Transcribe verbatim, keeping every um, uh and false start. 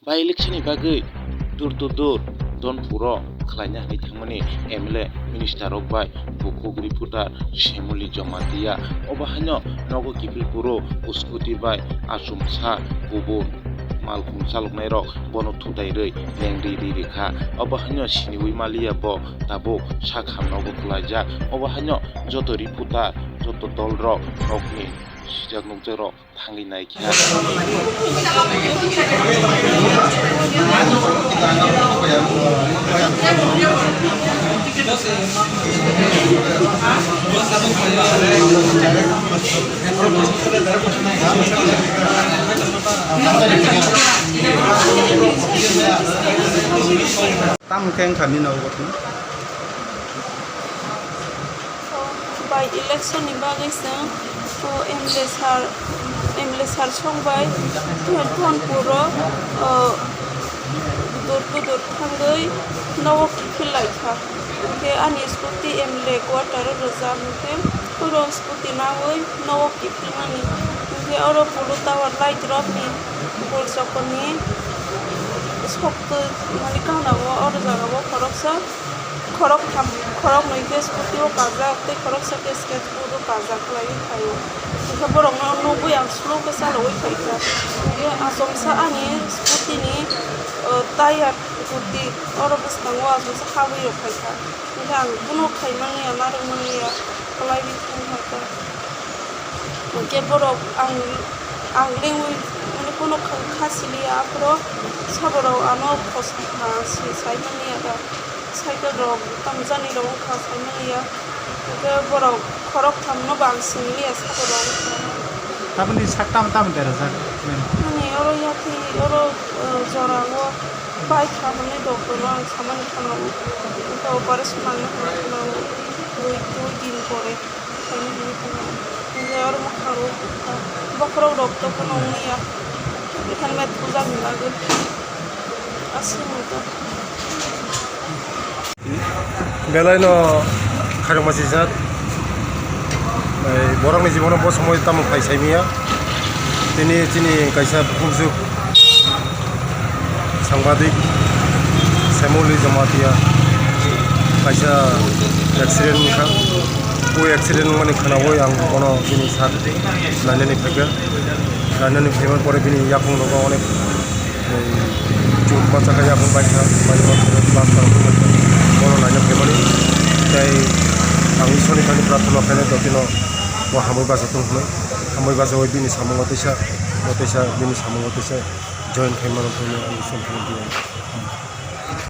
By-election ni bagwi door to door Donpuro khlaina hinwi thangmani M L A minister rok bai bukhuk reporter Semuli Jamatia. Obo haino nogo kiphilphuru scooty bai achomsa kubun malkhung chaloknairok bono thutai rwi lengri ri rikha. Obo haino siniwi maliya bo tabuk sak hamnogo kwlaijak. Obo haino joto reporter, joto dolrok nokni sijak nukjakrok thangwi naikha. Tamo khe wngkha nini nogo tong? By election ni bagwi chwng, o, M L A sir, M L A sir song bai Dhonpur o, o, door to door thangwi nogo kiphil lai kha. Hwnkhe ani scooty M L A quarter o rwjak, hwnkhe oro scooty nangwi nogo kiphilmani. Hwnkhe oro polo tower light rokni bol chokoni soktwi mani gana o, oro jaga o khoroksa. Khoroktham, khoroknwi khe scooty o kajak tei khoroksa khe skateboard o kajak khlaiwi phaio. Hwnkhe borokno nugwi ang slow khe chalogwi phaikha. Hwnkhe achomsa ani scooty ni, o, tyre kuti oro bwskango achomsa habwi rw phaikha. Hwnkhe ang bono khai manliya, narwk manliya, kwlaiwi thang phaikha. Hwnkhe borok ang, ang lengwi, mane, bono kha, kha siliya, aphuru saborok ano khosna si-, sai manliya da. Cycle rok tamo jani rok wngkha sai manliya. Hwnkhe borok khoroktham no bo ang singliya saborok wngkha. Taboni sak tamo tamo berajak? Ani oro yakni oro, eh, jora o bai kha hwnwi doctor no ang samani khwnao. Hwnkhe operation nangna hwnwi khwnao. Dui, dui din pore. Khaina hwnwi khwnao. Hwnkhe oro mwkhango bokhorok rok to phano wngya. Helmet pujakni bagwi. Aswk to. Belai no khairokma sijak. Ei, borokni jibono bo somoi tamo phai saimanya. Tini chini kaisa bukhukjwk sangbadik Semoli Jamatia kaisa accident wngkha. O accident wngmani khwnaui ang bono bini sak lainani phaikha. Lainani phaimani pore bini yakung rogo onek, ei, chut masa khe yakung baikha, baikha pore plaster wngkha. Bono laina phaimani tei ang Ishwarni thani prarthana khainai jotino bo hamwi bachatung hwnwi. Hamwi bachaui bini samungo teisa, bo teisa bini samungo teisa join khaimano hwnwi ang Ishwarni thani.